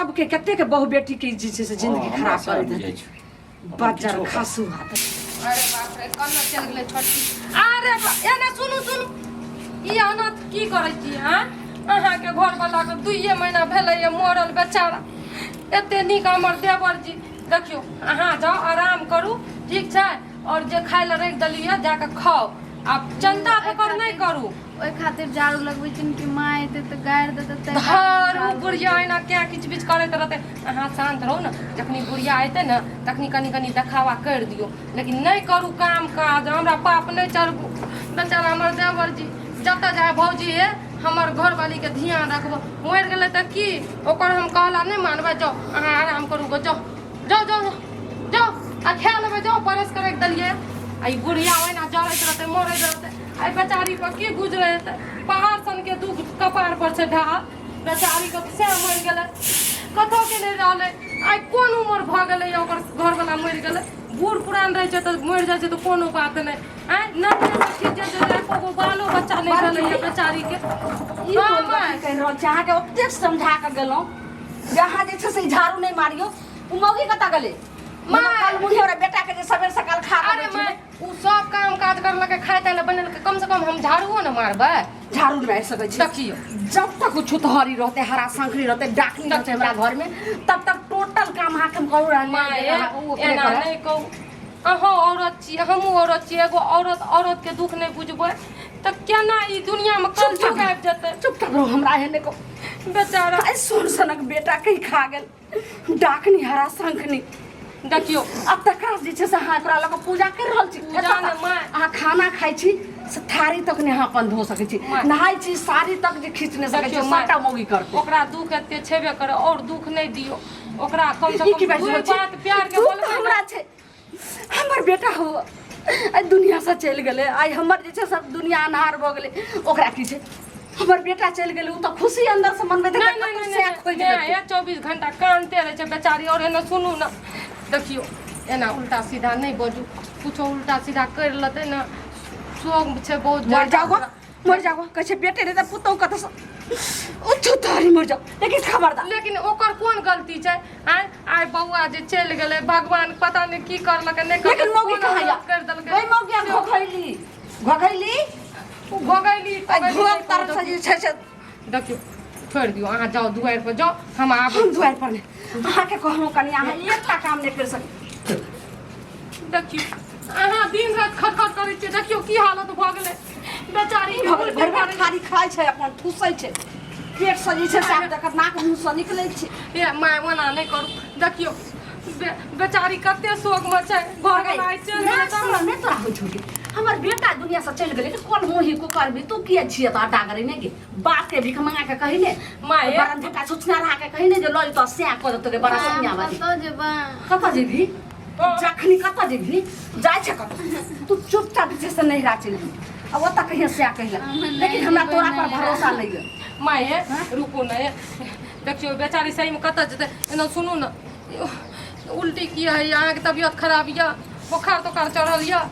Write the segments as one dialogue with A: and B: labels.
A: सबके कतेक बहु बेटी के जे छै से जिंदगी
B: हँ, हमरा
A: खराब
B: सएह
A: कर देतै
B: बुझाइ छै।
A: बजर
B: किछो
A: खासू हाथ।
C: अरे बाप रे, कन्ना चलि गेलै छोटकी। अरे एने सुनू सुनू, ई अनाथ की करै छी? आँय, अहाँके घरवलाके 2 महीना भेलैए मरल बेचारा। एते नीक हमर देवर जी। देखियौ, अहाँ जाउ, आराम करू, ठीक छै? आओर जे खाय लए राखि देलियै, जाकऽ खाउ। आब चिंता फिकर नहि करू।
D: ओहि खातिर झाड़ू लगबै छियनि कि माँ एतै तऽ गारि देतै, ताहि
C: धर,
D: खातिर
C: ओ बुढ़िया एना क्या किच बिच करैत रहतै। अहाँ शान्त रहू ने। जखनी बुढ़िया एतै ने, तखनी कनि कनि देखावा करि दियौ, लेकिन नहि करू काम काज। हमरा पाप नहि चढ़बू। बेचारा हमर देवर जी जतऽ जाय, भौजी हे, हमर घरवालीके ध्यान रखबो। मरि गेलै तऽ की, ओकर हम कहला नहि मानबै। जाउ, अहाँ आराम करू गो। जाउ जाउ जाउ जाउ, आ खा लेबै। जाउ, परस कऽ राखि देलियै। आ ई बुढ़िया ओहिना जरैत रहतै, मरैत रहतै। एहि बेचारी पर की गुजरै हेतै? पहाड़ सनके दुख कपार पर छै ढाल बेचारीके। सएह मरि गेलै, कतहु के नहि रहलै। आइ कोन उमर भऽ गेलै, ओकर घरवला मरि गेलै। बूढ़ पुरान रहै छै तऽ मरि जाइ छै तऽ कोनो बात नहि। आँय, नहि ठीक छै, एको गो बालो बच्चा नहि भेलै बेचारीके।
A: ई कोन गप कहि रहल छी? अहाँके ओतेक समझा कऽ गेलहुँ जे अहाँ जे छै से ई झाड़ू नहि मारियौ। ओ मौगी कतऽ गेलै?
C: माय।
A: कल मुँहे ओकरा बेटा के जे सबेर सकाल खा
C: अरे
A: अबै
C: माय,
A: छलै।
C: उ सब काम काज करलकै, खाय ताय लए बनेलकै, कम से कम हम झाड़ुओ ने मारबै।
A: झाड़ू नहि मारि सकै छी।
C: देखियौ।
A: जब तक ओ छुतहरी रहतै, हरा सांखरी रहतै, डाकनी रहतै हमरा घर में, तब तक टोटल काम अहाँके हम कहू रहल
C: माय,
A: ओ ओकरे
C: एना
A: करत।
C: नहि कहू। अहाँ औरत छी, हमहूँ औरत छी। एगो औरत औरत के दुख नहि बुझबै तऽ केना ई दुनिया में कलयुग आबि जेतै?
A: चुपचाप रहू, हमरा एहन नहि कहू।
C: बेचारा।
A: आइ सोन सनक बेटा कहीं खा गेल डाकनी, हरा शंखनी।
C: देखियौ।
A: अब तकरा जे छै से अहाँ एकरा लऽ कऽ पूजा करि रहल छी।
C: पूजा
A: एतऽ
C: ने
A: तक
C: माय।
A: अहाँ खाना खाइ छी से थारी तक नहि अहाँ अपन धो सकै छी।
C: माय।
A: नहाइ छी, साड़ी तक जे खींच नहि सकै छी।
C: देखियौ माय।
A: सभटा मौगी करतै।
C: ओकरा दुख एते छेबे करे, और दुख नहि दियौ ओकरा। कम से
A: ई की
C: कम
A: बाजि
C: दुई
A: रहल छी?
C: बात प्यार के
A: दुख तऽ
C: बोलबै ने।
A: हमरा छै। हमर बेटा हो आइ दुनियासँ चलि गेलै, आइ हमर जे छै सब दुनिया अन्हार भऽ गेलै। ओकरा की छै? हमर बेटा चलि गेलै, ओ तऽ खुशी अन्दरसँ मनबैत हेतै,
C: नहि नहि
A: कतौ
C: नहि
A: सएह
C: नहि
A: खोजि
C: नहि
A: लेतै।
C: हे, 24 घंटा कानते रहै छै बेचारी। और एना सुनू ने, देखियौ, एना उल्टा सीधा नहि बजू। कुछो उल्टा सीधा करि लेतै ने, शोक छै बहुत
A: मर
C: ज्यादा।
A: जाओ, मर जाओ। कहै छै बेटे नहि तऽ पुतहु कतऽसँ। ओ छुतारी, मर जाओ, लेकिन खबरदार।
C: लेकिन ओकर कोन गलती छै? आँय, आइ बौआ जे चलि गेलै, भगवान पता नहि की करलकै, नहि
A: लेकिन
C: करलकै,
A: मौगी
C: कोन
A: कहाँ या?
C: औलाद करि देलकै।
A: ओहि मौगी घोघैली घोघैली।
C: ओ घोगैली।
A: आ घोघ तरफ से जे छै से
C: देखियौ, छोड़ि दियौ। अहाँ जाउ, दुआरि पर जाउ, हम आबै।
A: हम दुआरि पर नहि। अहाँके कहलहुँ कनि, अहाँ एकटा काम नहि करि सकै।
C: देखियौ, अहाँ दिन राति खटखट करै छियै। देखियौ की हालत भऽ गेलै बेचारी के।
A: भऽ गेलै?
C: उल्टी
A: भरि भरि
C: करै।
A: थारी खाइ छै, अपन ठूसै छै, पेट से जे छै से आब देखत नाक मुँह से निकलै छै।
C: हे my, ओना नहि करू। देखियौ, बेचारी कते शोक में छै। घर वाला आइ चलि गेलै तब ने।
A: नहि तोरा होइ छौ गे? हमर बेटा दुनिया से चलि गेलै तऽ कोन मुँही कुकरबी? तू किया छियै तऽ अड्डा करै ने गे? बाप के भीख मंगा के कही ने।
C: माय।
A: बड़ा झटका सोचना रहा के कही ने जे लऽ जेतौ, सएह कऽ देतौ गे बड़ा सनिया वाली।
D: कतऽ जेबै?
A: कतऽ जेबही? जखनी कतऽ जेबही, जाइ छै कतऽ? तू चुपचाप जे छै से नैहरा चलि जेबही आ ओतऽ कहिया सएह कहिला।
D: हम नहि
A: लेकिन हमरा
D: जेबै
A: तोरा पर
D: नैहरा।
A: भरोसा नहि यऽ।
C: माय हे, रुकू ने हे। देखियौ, बेचारी सहीमे कतऽ जेतै? एना सुनू ने, उल्टी किया होइए अहाँके? तबियत खराब यऽ? बोखार तोखार चढ़ल यऽ?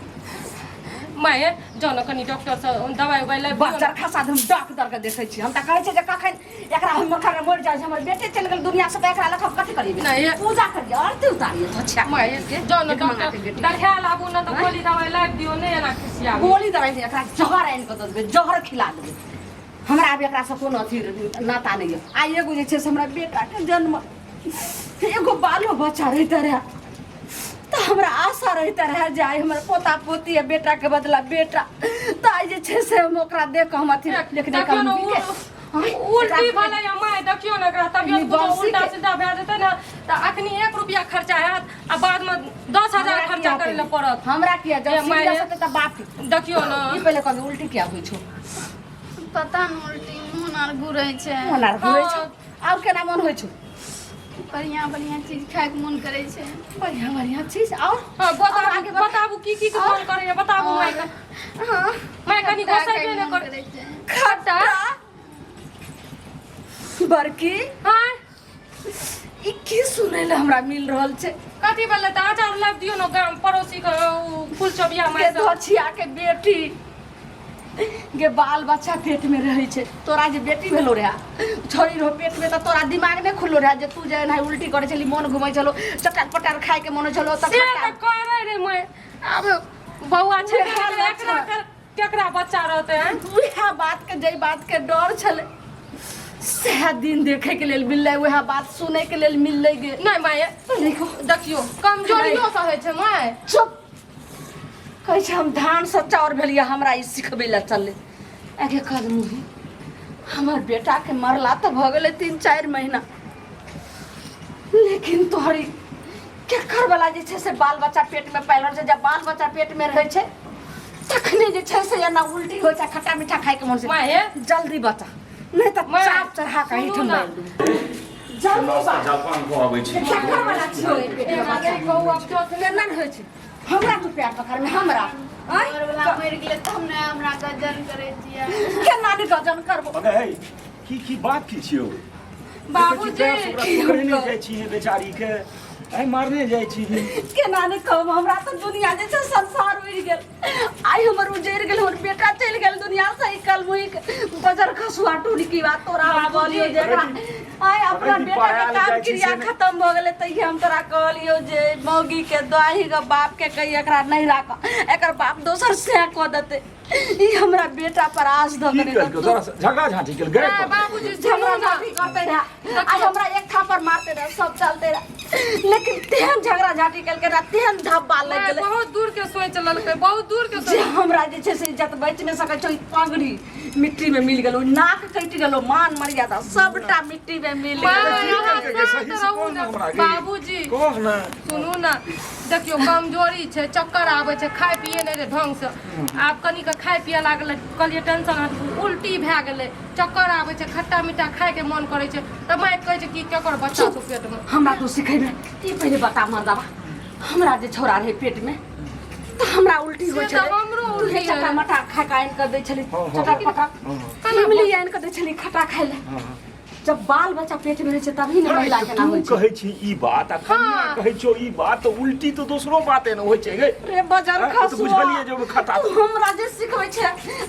C: माय हे, जाउ ने कनि डॉक्टरसँ दवाइ उवाइ लाबि दियौ ने।
A: बच्चर खसा हम डॉक्टर के देखै छी। हम तऽ कहै छियै जे कखन एकरा हम एखन मरि जाइ छै। हमर बेटे चलि गेल दुनिया से तऽ एकरा लऽ कऽ हम कथी करियै?
C: नहि।
A: पूजा करियै, आरती उतारियै तो अच्छा।
C: माय, जाउ ने
A: एक मंगा के
C: डॉक्टर
A: बेटी।
C: देखा लाबू ने तऽ गोली दवाइ लाबि दियौ। नहि एना खिसियाबू।
A: गोली दवाइ नहि, एकरा जहर आनि कऽ दऽ देबै, जहर खिला देबै। हमरा आब एकरासँ कोनो अथी नाता नहि यऽ। आ एगो जे छै से हमरा बेटाके जन्म एगो बालो बच्चा रहिते रहए तऽ हमरा आशा रहिते रहए जे आइ हमर पोता पोती आ बेटाके बदला बेटा। तऽ आइ जे छै से हम ओकरा देख कऽ हम अथी लेकिन
C: देखियौ ने, उल्टी भेलै या माय? देखियौ ने, एकरा तबियत कुछो उल्टा सीधा भए जेतै ने तऽ अखनी 1 रुपया खर्चा हैत आ बादमे 10,000 खर्चा करै लए पड़त।
A: हमरा किया
C: ए,
A: जब
C: माय।
A: सीरियस हेतै तऽ बाप के
C: देखियौ ने।
A: ई पहिले कहबै, उल्टी किया होइ छौ?
D: पता न, उल्टी मोन आर घुरै छै।
A: मोन आर घुरै छौ? आओर केना मोन होइ छौ?
D: बढ़िया बढ़िया चीज खायके मोन करै छै।
A: बढ़िया बढ़िया चीज आओर?
C: हाँ,
A: आओर आगे
C: बताबू, बताबू, की की के मन करैया, बताबू माय के।
A: हाँ।
C: माय, कनि
D: खट्टा
C: गोसाइबे
D: खायके
C: नहि
D: मोन
C: कर
D: करै छै।
C: खट्टा?
A: बड़की।
C: हाँ।
A: ई की सुनै लए हमरा मिल रहल छै?
C: कथी भेलै? तऽ अचार लाबि दियौ ने गाम पड़ोसी के, उ फूल चोबिया
A: के
C: माय सब।
A: धोछिया के बेटी। गे बाल बच्चा पेट में रहै छै तोरा जे बेटी भेलो रहे छोरी रहो पेट में तऽ तोरा दिमाग नहि खुललो रहे जे तू जे एनाही उल्टी करै छली मोन घुमै छलो चटर पटर खाय के मोन होइ छलो तऽ
C: से तऽ करै रे मैं आब बौआ छै
A: उएह
C: एकरा केकरा बच्चा रहतै हैं
A: उएह बात के जाहि बात के डर छलै सएह दिन देखे के लेल मिललै उएह बात सुनै के लेल मिललै गे
C: नहि माय
A: देखो
C: देखियौ कमजोरियो से होइ छै माय
A: चुप कहै छै हम धानसँ चाउर भेलियै हमरा ई सिखबै लए चललै आगे कदमुही हमर बेटाके मरला तऽ भऽ गेलै 3-4 महीना लेकिन तोहर ई केकर वाला जे छै से बाल बच्चा पेटमे पालि रहल छै जब बाल बच्चा पेटमे रहै छै तखने जे छै से एना उल्टी होइ छै खट्टा मीठा खायके मन छै
C: माय
A: जल्दी बचा नहि तऽ
C: माय,
A: चाप चढ़ा कऽ
C: सुनू
A: एहिठाम
C: ना।
A: बान्हि देबै। जल्दी
B: नाश्ता
A: बचा
B: जलपान कऽ अबै छी
A: केकर वाला छियौ ई पेटमे
C: एना
A: बच्चा
C: नहि कहू आब चौथ
A: केना नहि होइ छै हमरा तू प्यार पकड़मे हमरा आँय?
D: घरवला मरि गेलै तब ने हमरा गजन करै छियै
A: केना नहि गजन करबो
B: अगे हे की की बात की छियौ
C: बाबूजी
B: पकड़ने जाइ छी बेचारी के आइ मारने जाइ छी
A: केना नहि कहब हमरा तऽ दुनिया जे छै संसार उड़ि गेल आइ हमर उजड़ि गेल हमर बेटा चलि गेल दुनिया से ई कलमुही बजर खसुआ टुनकी बात तोरा हम कहलियौ जे एकरा आइ अपना
B: अरे,
A: बेटा के
B: पढ़ायल
A: काम
B: जाइ छी
A: क्रिया
B: से नहि।
A: खत्म भऽ गेलै तहिया हम तोरा कहलियौ जे मौगी के दही के बाप के कही एकरा नहि राख एकर बाप दोसर सैं कऽ देतै ई हमरा बेटा पर आस धऽ
B: की
A: के
B: केलकै तोरा से झगड़ा झाँटी केल गए
C: ए, बाबूजी सुनू
A: झगड़ा
C: ना
A: झाँटी करते रहे आज हमरा एक थापर मारते रहे सब चलते रहे लेकिन तेहन झगड़ा झाँटी केलकै रहे तेहन धब्बा लागि
C: माय,
A: गेलै
C: बहुत दूर के सोच लेलकै बहुत दूर के
A: जे
C: सोच
A: हमरा जे छै से इज्जत बचि नहि सकै छै ओहि पगड़ी मिट्टी में मिल गेलो नाक कटि गेलो मान मर्यादा सबटा मिट्टी में मिल
C: माय,
A: गेलो
C: अहाँ
B: की केलकै?
C: शांत
B: सही से
C: रहू
B: कहू ने
C: ना।
B: हमरा गे।
C: बाबूजी
B: कह ने
C: सुनू ने देखियौ कमजोरी छै चक्कर आबै छै खाय पिए नहि रहै ढङ्गसँ आब कनिके खाय पिए लागलै कहलियै टेंशन हट उल्टी भए गेलै चक्कर आबै छै खट्टा मीठा खायके मन करै छै तऽ माय कहै छै कि केकर बच्चा छौ पेटमे
A: हमरा तू सिखेबे ई पहिले बता मर्दाबा हमरा जे छोरा रहै पेटमे तऽ हमरा उल्टी होइ
C: से तऽ
A: छलै
C: हमरो उल्टी
A: तुहे चटा
C: होइ।
A: मटा खा कऽ आनि कऽ दै छली
B: हँ, हँ,
A: चटा पटा
C: केना
A: इमली आनि कऽ दै छली खटा खाय लए जब बाल बच्चा पेट में रहै छै तभी ने महिला के ना
B: तू
A: होइ छै
B: कहै छी ई बात आ कनिया
C: हाँ।
B: कहै छौ ई बात तऽ उल्टी तऽ दोसरो बात एना होइ छै गे
A: रे बजर
B: हाँ, तऽ
A: खसुआ
B: बुझलियै जे ओहिमे खटा
A: तू हमरा जे सिखबै छै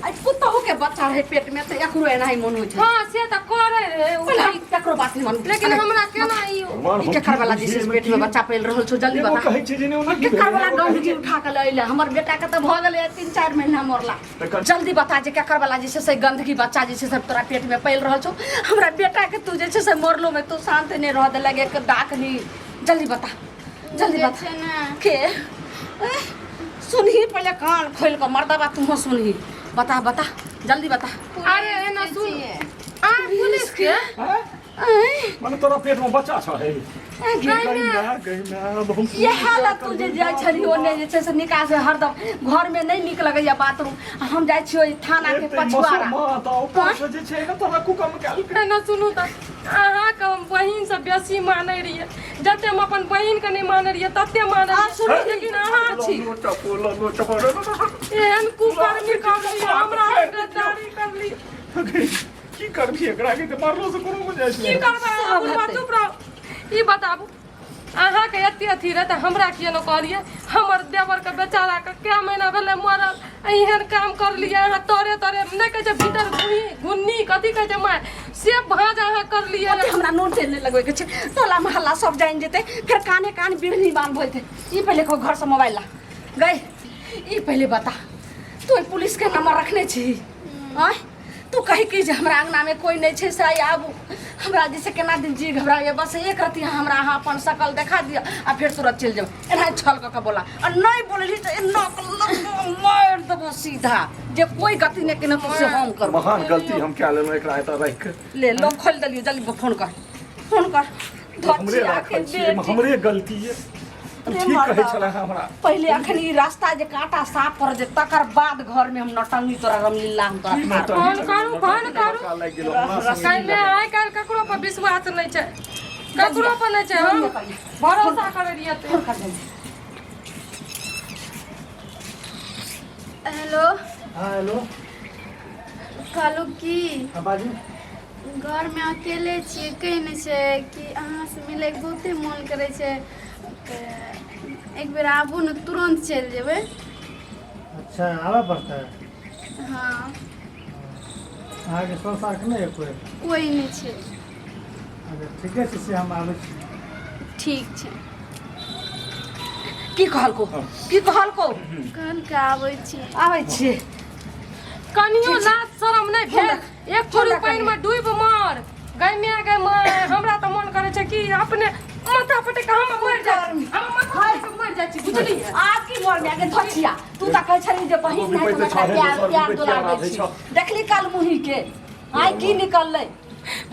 A: आइ पुतहु के बच्चा रहै पेट में तऽ एकरो एनाही मोन होइ छै
C: हँ से तऽ करै रहै
A: पहिले
C: उल्टी
A: हम ककरो बात नहि मानू
C: लेकिन हमरा केना ई
B: भगवान,
A: ई
B: हम
A: केकर
B: की
A: वाला जे छै
B: बुझियै
A: से पेट में
B: की?
A: बच्चा पैल रहल छौ जल्दी
B: एगो
A: बता
B: कहै छै जे नहि ओना की
A: केकर वाला
B: भेलै, एगो कहै
A: गंदगी
B: छै-
A: उठा के लऽ अइले हमर बेटा के तऽ भऽ गेलै 3-4 महीना मरला
B: तकर-
A: जल्दी बता जे केकर वाला जे छै से गंदगी बच्चा जे छै से तोरा पेट में पैल रहल छौ हमरा बेटा के तू जे छै से मरलो में तू शांत नहीं रह देलक एक डाकनी जल्दी बता जल्दी
D: जे
A: बता
D: छै ने
A: के एह, सुनही पहिले कान खोल के मर्दबा तुहो सुनही बता बता जल्दी बता
C: अरे एना सुन
D: छियै।
C: आ पुलिस के
B: हैं?
A: ऐं,
B: मने तोरा पेट में बच्चा छ हे
A: ऐं गे।
B: गई माय, गई माय, अब हम
A: इएह लए तू जे जाइ छली ओने जे छै से निकास हरदम घरमे नहि नीक लगैया बाथरूम आ हम जाइ छियै ओहि थानाके
B: एते
A: पछुआरा
B: मसोमात आ ऊपर से जे छै ने तोरा कुकम कयल
C: एना सुनू तऽ अहाँके हम बहिनसँ बेसी मानै रहियै जते हम अपन बहिनके नहि मानै रहियै तते मानै
A: आ,
C: रहियै
A: सुनू
C: लेकिन अहाँ छी
B: लोटा पोला लोटा
C: एहन कुकर्मी करली हमरा गद्दारी करली
B: की करबी एकरा के तऽ मारलो से कोनो गुंजाइश
C: की
B: नहि
C: करबै
A: सब
C: बुढ़वा
A: हेतै।
C: चुप रहू ई बताबू अहाँके एते अथी रहै तऽ हमरा किए नहि कहलियै हमर देवरके बेचाराके कए महीना भेलै मरल आ एहन काम करलियै अहाँ तोरे तोरे नहि कहै छै भीतर घुनी घुन्नी कथी कहै छै माय से भाँज अहाँ करलियै
A: ओते हमरा नून तेल नहि लगबैके छै टोला मोहल्ला सब जानि जेतै फेर काने कान बिढ़नी बान भऽ जेतै ई पहिले कहू घरसँ मोबाइल ला गई ई पहिले बता तू ओहि पुलिसके नंबर रखने छी आँय तू कही कि जे हमरा अंगनामे कोइ नहि छै से आइ आबू हमरा जे छै केना दिन जी घबराइए बस एक रत्ती हमरा अहाँ अपन शकल देखा दिअ आ फेर तुरंत चलि जाउ एना छल कऽ के बोला आ नहि बोलली तऽ एना कऽ मारि देबो सीधा जे कोइ गति नहि केने तो से हम करबो
B: महान गलती हम कए लेलहुँ एकरा एतऽ राखि कऽ
A: ले लोग खोलि देलियौ जल्दी फोन कर फोन कर
B: हमरे
A: धचिया के
B: राखल छियै
A: बेटी।
B: हमरे गलती ये तू
A: रे
B: ठीक कहै
A: मर्दा।
B: छलह हमरा
A: पहिले अखन ई रास्ता जे कांटा साफ कर दे तकर बाद घर में हम नौटंकी तोरा रामलीला हम तोरा
B: की
A: फाड़
B: नौटंकी
C: फोन करू, फोन करू।
B: धक्का लागि गेलो हमरा संगे।
C: काल्हि आइ काल्हि ककरो पर विश्वास नहि छै ककरो पर नहि छै हम भरोसा करै रहियै
A: फोन कर जल्दी।
D: हेलो
E: हाँ हेलो
D: कहलहुँ की
E: हाँ बाजू
D: घरमे अकेले छियै कहै नहि छै कि अहाँसँ मिलैके बहुते मोन करै छै तऽ एक बेर आबू ने तुरन्त चलि जेबै
E: अच्छा आबऽ पड़तै
D: हँ।
E: अहाँके संसारके नहि यऽ कोइ?
D: कोइ नहि छै।
E: अच्छा ठीके छै, से हम आबै छी।
D: ठीक छै।
A: की कहलको, की कहलको?
D: कहलकै आबै छी।
A: आबै छियै।
C: कनियो लाज शरम नहि भेल? एक चूड़ी पानिमे डूबि मर गै माय, गै माय। हमरा तऽ मन करै छै कि अपने माथा पटक हम मरि जाइ, हम माथा पटक मरि जाइ छी, बुझलियै?
A: आब की मर गया धचिया? तू तऽ कहै छली जे बहिन नहि तऽ हमरा प्यार प्यार दुलार दै छी। देखली काल मुही के आइ की निकललै?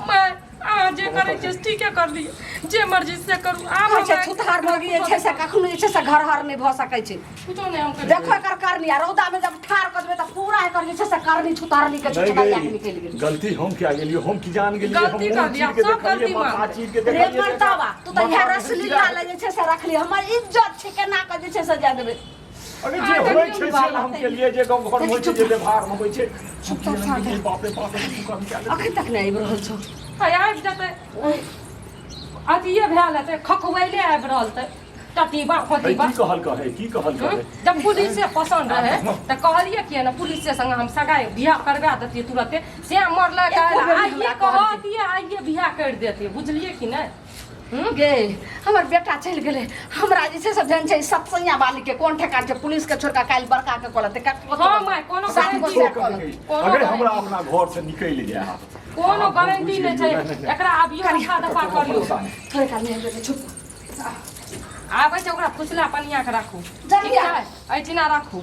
C: माय, अहाँ जे करै छियै से ठीके करलियै, जे मर्जी से करू। आब
A: कहै छै
C: हमरा
A: छुतहार मगी जे छै से कखनो जे छै से घर हर नहि भऽ सकै छै।
C: कुछो नहि हम करै।
A: देखो एकर करनी, आ रौदा में जब ठाढ़ कऽ देबै तऽ पूरा एकर जे छै से करनी छुतहारनी के
B: नहीं
A: छुछुनरिया के
B: गई
A: निकलि गेल।
B: गलती हम क्या गेलियै? हम की जान गेलियै? हम
C: गलती
B: मुँह
C: कर दिया,
B: चीर के
C: सब
B: देखलियै,
C: गलती
B: माथा
C: मानबै।
B: चीर के
A: रे
B: देखलियै।
A: मर्दाबा, तू तऽ इएह
B: माथा में
A: रसलीला
B: चिरा
A: लए जे छै से रखली। हमर इज्जत छै, केना कऽ जे छै से जाय देबै?
B: अरे जे
C: आ,
B: होइ
C: देखियौ
B: छै से हम केलियै, जे गाँव घरमे होइ छै, जे व्यवहारमे होइ छै।
A: चुपचाप शांत रह।
B: बाप रे बाप रे, तू कम क्या लेतै?
A: अखन तक नहि आबि रहल छौ।
C: आइ आबि जेतै, अथिये भेल हेतै, खखबैले आबि रहल तै टटीबा
B: है
C: खोटीबा।
B: की कहल कहै, की कहल कहै?
C: जब पुलिसे पसन्द रहे तऽ कहलियै किया ने पुलिसे संगे हम सगाई बियाह करवा देतियै तुरते? से मरलै।
A: एको बेर
C: आइये
A: हमरा कहलकै।
C: कहतियै, आइये बियाह करि देतियै, बुझलियै कि नहि?
A: गे, हमर बेटा चलि गेलै। हमरा जे छै से ध्यान छै सतसैया बाली के कोन ठेकान छै? पुलिस के छोड़का काल्हि बड़का के कऽ लेतै।
C: हँ माय, कोनो
A: सात गो
C: गारंटी
A: से
C: नहि।
A: कऽ लेतै।
C: कोनो
B: अगर हमरा
C: गारंटी
B: अपना घर से निकलि जाय,
C: कोनो गारंटी नहि छै। एकरा अबियो रफा दफा करियौ।
A: थोड़े काल नहि हेतै, चुप।
C: आबै छै, ओकरा फुसला पनिया के राखू।
A: जल्दी
C: ठीक
A: आ।
C: छै, एहिठिना राखू।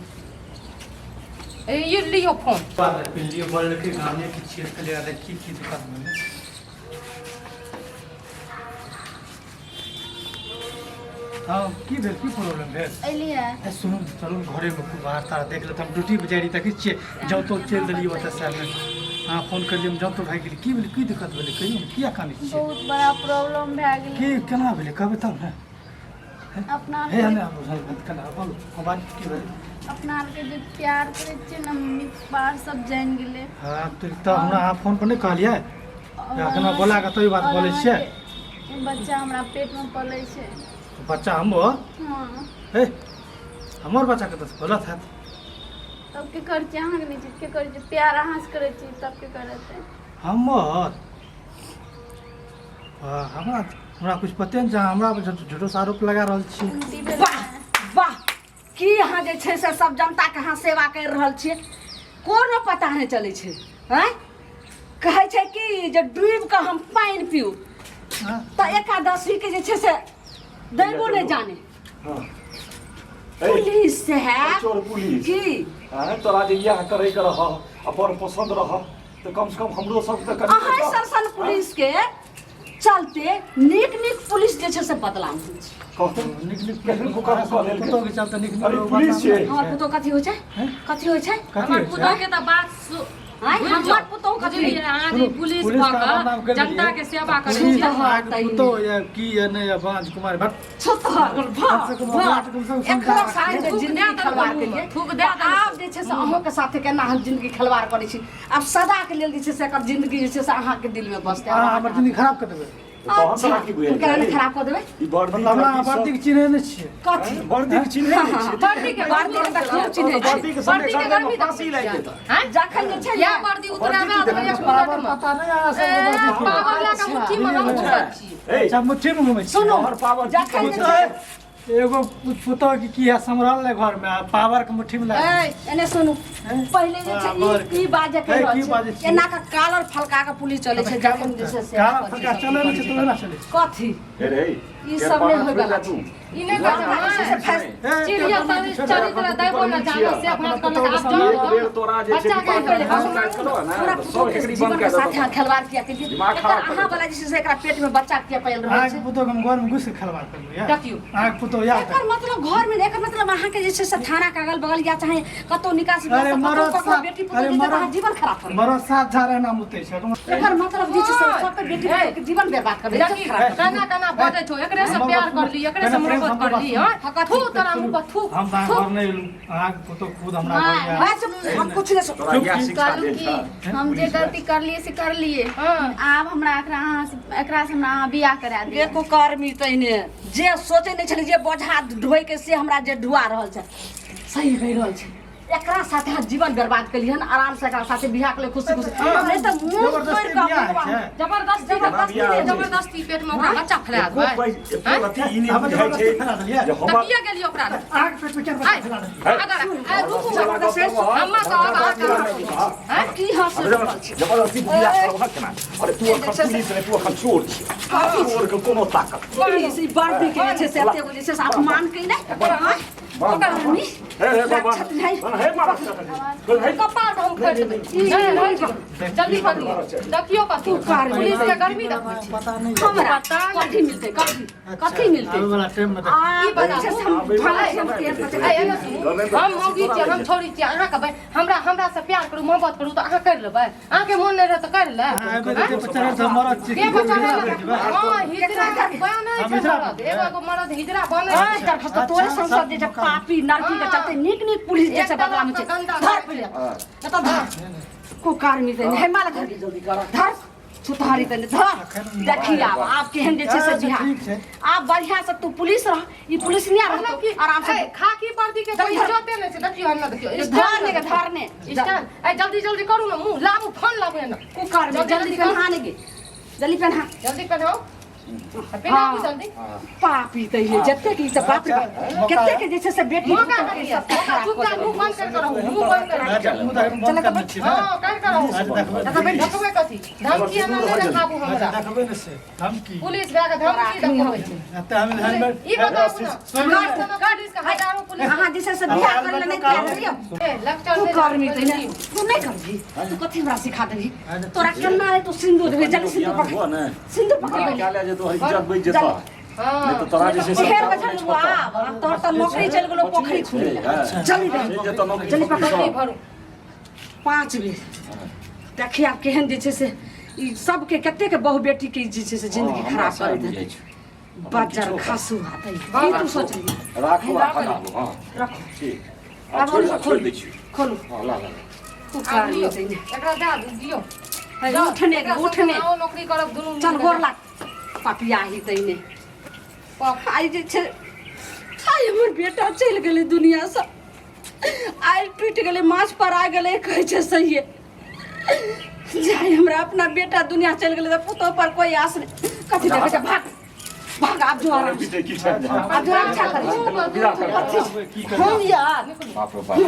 C: ई लियौ फोन।
E: पिल्लियो बोललकै गाने की छियै, कहलियै अरे की की दिक्कत भेलै? हँ, की भेल? की प्रॉब्लम भेल?
D: एलियै।
E: ए सुनू ने, चलू ने घरेमे, खूब बाहर तार देख लेत। हम ड्यूटी पर जाइ रही, देखै छियै जाउ तो चलि देलियै ओतऽ शहरमे। अहाँ फोन करलियै, हम जाउ तो भागि गेली। की भेलै? की दिक्कत भेलै? कहियौ ने, किया कानै छियै?
D: बहुत बड़ा प्रॉब्लम भए गेलै।
E: की केना भेलै, कहबै तब ने।
D: अपना
E: हे नहि आबू, केना बोलू, हँ बाजू, की भेलै?
D: अपना आरके जे प्यार करै छियै ने, मम्मी पापा सब जानि गेलै।
E: हँ तऽ हमरा अहाँ फोन पर नहि कहलियै?
D: और
E: एखन बोला कऽ तो ई बात
D: और
E: बोलै छियै?
D: अहाँके बच्चा हमरा पेटमे पलै छै।
E: बच्चा हमर?
D: हँ।
E: हे, हमर बच्चा कतऽसँ गलत हैत?
D: तब के करै छियै? अहाँके नहि छै, के करै छियै? प्यार अहाँसँ करै छी, तब के करतै?
E: हमर हँ, हमरा हमरा कुछ पते नहि छै। अहाँ हमरा पर झूठो से आरोप लगा रहल छी।
D: गलती भेलै।
A: वाह वाह, की अहाँ जे छै से सब जनताके अहाँ सेवा करि रहल छियै, कोनो पता नहि चलै छै। आँय, कहै छै कि जे डूबि कऽ हम पानि पीउ
E: हँ?
A: तऽ एकादशी के जे छै से दैबो नहि जाने।
B: हँ। ए,
A: पुलिस साहब।
B: चोर पुलिस।
A: की
B: आँय, तोरा जे इएह करे के रह आ बड़ पसंद रह तऽ कम से कम हमरो सब तऽ कनि
A: अहाँ सरसन पुलिस के चलते नीक नीक पुलिस जे छै से बदनाम होइ छै।
B: कहतै
E: नीक नीक
B: केहन कुकर्म कऽ लेलकै?
E: पुतोहके चलते नीक नीक
B: अरे
E: लोग
B: पुलिस
E: बदनाम
B: छै।
E: होइ।
A: हमर पुतोह कथी होइ छै?
E: हैं?
A: कथी होइ छै?
E: कथी
C: हमर
E: होइ छै?
C: पुतोह के तऽ बात
A: आँय,
C: भूलि
A: हमर
C: जाउ।
A: पुतोह कथी?
C: बुझलियै, अहाँ जे
E: सुनू,
C: पुलिस
E: पुलिस
C: भऽ
E: के बदनाम
C: कऽ
E: करि
C: जनता
E: देलियै।
C: के सेवा करै
E: पुलिस
C: छियै।
E: अहाँके पुतोह या की या नहि या बाँझ कुमार भट्ट।
A: छुतहर
E: कम से कम ओकरा तऽ कम से कम
A: एकरो
E: समझा
A: साथे जे
C: थूक
A: जिंदगी
C: दए देलकै
A: खलवार
C: मुँहमे,
A: केलियै,
C: थूक दए
A: तऽ आब जे छै से अहूँके साथे केना हम जिंदगी खलवार करै छी। आब सदाके लेल जे छै से एकर जिंदगी जे छै से अहाँके दिलमे बसतै।
E: अहाँ हमर जिंदगी खराब कऽ देबै?
B: तहन तोरा की बुझाइ
A: केना नहि
B: छै?
A: खराब कऽ देबै?
B: ई वर्दी
E: मतलब हमरा
B: तर्दी सब-
E: वर्दी के चिन्है नहि छियै?
A: कथी?
B: वर्दी के चिन्है नहि छियै।
C: वर्दी के
A: वर्दी के तऽ खूब चिन्है छै।
B: वर्दी के संगे
C: वर्दी के
B: गर्दनमे
C: गर्मी
B: फाँसी लागि जेतै।
C: आँय?
A: जखन जे छै
C: या
A: ने
C: वर्दी उतराबै
B: वर्दी
C: देबै एक
E: पावर
C: मिनटमे।
E: पता नहि अहाँ सबके वर्दी के।
C: पावर लए कऽ मुट्ठीमे हम घुमै छी।
B: ए,
E: अच्छा, मुट्ठी मे घुमै छियै?
A: सुनू,
B: तोहर पावर की
A: जखन जे
B: कहै छै?
A: छै
E: एगो पुतोह के की है समरल ने घर में आ पावर के मुट्ठी में लगा।
A: ए, एने सुनू, पहिले जे छै
E: पावर
A: ई ई बाजे के
E: ए,
A: रहल
E: की
A: छै।
E: बाजै छियै?
A: एना के कालर फलका के पुलिस चलै छै जखन जे छै से
E: काला फलका चलै नहि छै तऽ ओना चलै छै।
A: कथी?
B: हे रे,
A: ई सब नहि होय वाला
B: तू।
C: ई नहि कहै
A: जनता जे छै से
C: छै
A: फैस
E: ए,
C: चिड़िया चरित्र दैबो न जानो से
E: अपना
C: भात
E: पुतोह
C: कहलक
E: के
C: आब
E: सामने
C: जाउ
B: एक बेर तोरा जे छै
C: बच्चा के
B: कि
C: पहिले
B: पाँच
C: हम
B: मिनट करो ने,
A: पूरा
B: तऽ सब
A: पुतोह के
B: एकरी
A: जीवन
B: बंद
A: के
B: कए
A: साथे
B: देतौ।
A: अहाँ खेलवाड़ किया केलियै?
B: दिमाग
A: एकर
B: खराब कर
A: अहाँ वाला जे छै से एकरा पेट में बच्चा किया पालि रहल
E: अहाँके
A: छै?
E: पुतोह के हम घर में घुसि के खेलबाड़ करबै यऽ।
C: देखियौ।
E: अहाँके पुतोह याद
A: एकर मतलब घर में, एकर मतलब अहाँके जे छै से थाना के अगल बगल या चाहे कतौ निकास
E: अरे मरद
A: कतौ
E: साथ
A: बेटी पुतोह
E: अरे
A: जे छै तऽ अहाँ
E: मरद
A: जीवन खराब करबै।
E: मरद साथ झाड़ एना मुतै छै।
A: एकर मतलब जे छै से सबके बेटी पुतोह के जीवन बर्बाद करबै, इज्जत
C: देखी
A: खराब करबै।
C: केना केना बजै छौ, एकरे से प्यार करली, एकरे से मोहब्बत करली। हँ, थू तोरा मुँह पर थू।
E: हम तऽ
C: थू।
E: घर नहि एलहुँ, अहाँके पुतोह खुद हमरा घर आयल।
A: मैं चुप, हम कुछ नहीं सुन।
B: तोरा इएह शिक्षा
D: कहलहुँ
B: देल
D: कि
B: छै।
D: हम जे गलती करलियै से करलियै।
C: हँ।
D: आब हमरा एकरा अहाँ से एकरा से हमरा अहाँ बियाह करा दिअ।
A: एको कर्मी तहिने जे सोचै नहि छलै जे बोझा ढोइ के से हमरा जे ढुआ रहल छै, सही कहि रहल छै। एकरा साथे अहाँ जीवन बर्बाद केलियै हन। आराम से एकरा साथे बियाह के खुशी खुशी, नहीं तऽ मुंह
E: जबरदस्ती
A: तोड़ि कऽ
E: बियाह
A: अपने
E: छै।
C: जबरदस्ती
A: जबरदस्ती
C: जबरदस्ती जबरदस्ती पेट में ओकरा बच्चा फैला
B: एको
C: देबै।
B: पाइ एको रत्ती ई नहि
E: हम
B: बुझाइ छै
E: जबरदस्ती फैला देलियै।
B: जे
C: तऽ
B: हमर
C: किया गेलियै ओकरा लग?
E: अहाँके पेट में क्या बच्चा
C: आइ,
E: फैला देलियै?
C: अगर आइ रुकू, अम्मा कहब अहाँके
A: आँ? की हँस रहल छी?
B: जबरदस्ती बियाह करबहक केना? अरे तू अखन पुलिस नहि, तू अखन चोर छी। चोर के कोनो ताकत
A: पुलिस ई वर्दी के जे छै से एतेक जे छै से अपमान कयने आँय? ओकर आदमी
B: हे हे बाबा
A: रक्षत नहि।
B: हे मारा हे
C: कपार पर हम खोलि देबै। नहि, नहि, जल्दी करू, देखियौ कथी पुलिस के गर्मी देखबै छी।
E: पता नहीं।
A: हमरा
C: पता नहि।
A: कथी मिलतै? कथी कथी मिलतै?
E: आबै वाला टाइम में देख।
A: आ
C: ई बताबू।
A: जे छै से हम भागै छी, हम तेल पर
C: ऐ, एने सुनू, हम मौगी छियै, हम छोड़ी छियै अहाँके। हमरा हमरा से प्यार करू, मोहब्बत करू तऽ अहाँ करि लेबै। अहाँके मोन नहि रहत तऽ करि ले।
E: अहाँ एबै तऽ देह पर चढ़ल तऽ मरद छी।
C: देह पर चढ़ल। हँ, हिजड़ा बनै
E: हम
C: छै
E: हिजड़ा
C: मरद। एगो एगो मरद हिजड़ा बनै
A: आइ
C: छै।
A: दरखास्त तोरे संसद जे छै पापी नरकी के चलते नीक नीक पुलिस जे छै
C: एकटा
A: बदनाम छै।
C: गन्दा
A: धर पहिले, एतऽ धर। को कार मिलतै हे माला, धर जल्दी कर, धर छुतहारी तने धर। देखी आब, आब केहन जे छै से
E: अच्छा,
A: बिहार
E: ठीक छै।
A: आब बढ़िया से तू पुलिस रह, ई पुलिस नहीं
C: मतलब
A: रह
C: कि
A: आराम से।
C: ए, खाकी वर्दी के कोई
A: धर।
C: इज्जते नहि छै। देखियौ एना, देखियौ।
A: धर ने के धर ने।
C: स्टैंड। ए, जल्दी जल्दी करू ने, मुँह लाबू, फोन लाबू एना।
A: कुकर में
C: जल्दी
A: जल्दी
C: जल्दी
A: पहना ने गे, जल्दी पहना।
C: जल्दी पहनाओ, पहनाबू जल्दी।
A: पापी तऽ ये जतेक ई सब, बाप रे बाप, कतेक जे छै से बेटी
C: मौका
A: पुतोह के
C: करिए
A: सब
C: मौका।
A: खराब कऽ
C: चुपचाप
A: देलक।
C: मुँह बंद कर के रहू, मुँह बंद कर।
E: अच्छा, मुँह तऽ एखन बंद करने छी ने।
C: हँ, कर के रहू।
E: अच्छा, देखबै।
A: देखबै।
C: देखबै कथी? धमकी एना नहि देखाबू
E: अच्छा,
C: हमरा।
E: देखबै ने से धमकी।
C: पुलिस भए कऽ धमकी देखबै छै?
E: एते हम हेलमेट
C: ई बताबू ने।
E: सुनू ने।
C: पुलिस के हजारों पुलिस।
A: अहाँ जे छै से बियाह करै लए नहि तैयार रहियौ।
C: ए, लेक्चर
A: तू
C: नहि
A: करमी तऽ
C: देबै।
A: नहि, तू नहि करबही। तू कथी हमरा सिखा देबही? तोरा केना रे? तू सिन्दूर देबही, जल्दी सिन्दूर
B: हुआ
A: पकड़,
B: ने
A: सिन्दूर पकड़।
B: क्या ले जे तोहर इज्जत बचि जेतऽ,
C: हँ।
B: नहि तऽ तोरा जे छै से
A: ढेर बचल हुआ, आब तोहर तऽ नौकरी चलि गेलो पोखरि खुनै लए। जल्दी दे।
B: चलि जेतऽ नौकरी।
A: जल्दी पकड़।
C: जल्दी भरू।
A: 5 बेर देखी आब केहन जे छै से ई सबके कतेक बहु बेटी के जे छै से जिंदगी
B: हमरा
A: खराब
B: सएह
A: कर
B: बुझाइ
A: देतै।
B: छै।
A: बजर खासू हाथ की तू सोचली?
B: राखू आ खनाबू। हँ,
A: रखो।
B: ठीक। आ छोड़ि आ छोड़ि दै छी।
A: खोलू।
B: हँ, ला ला ला।
A: तू
C: आब
A: कर
C: लियौ,
A: लेतै ने।
C: एकरा दए दियौ।
A: हे, उठने गे, उठने।
C: आओ, नौकरी करब दुनू
A: चल।
C: मिलके।
A: गोर लाग पपिया ही तैने।
C: बाप।
A: आइ जे छै, आइ हमर बेटा चलि गेलै दुनियासँ, आइ टूटि गेलै माछ पर आ गेलै। कहै छै सहिए जाय, हमरा अपना बेटा दुनिया चलि गेलै तऽ पुतोह पर कोई आस नहि। कथी देखै छै? भाग भाग, आब जो आराम से।
B: पीछे की छै?
A: आब जो, अच्छा करै छै।
B: विदा कर।
A: कथी हम यार?
B: बाप रे बाप।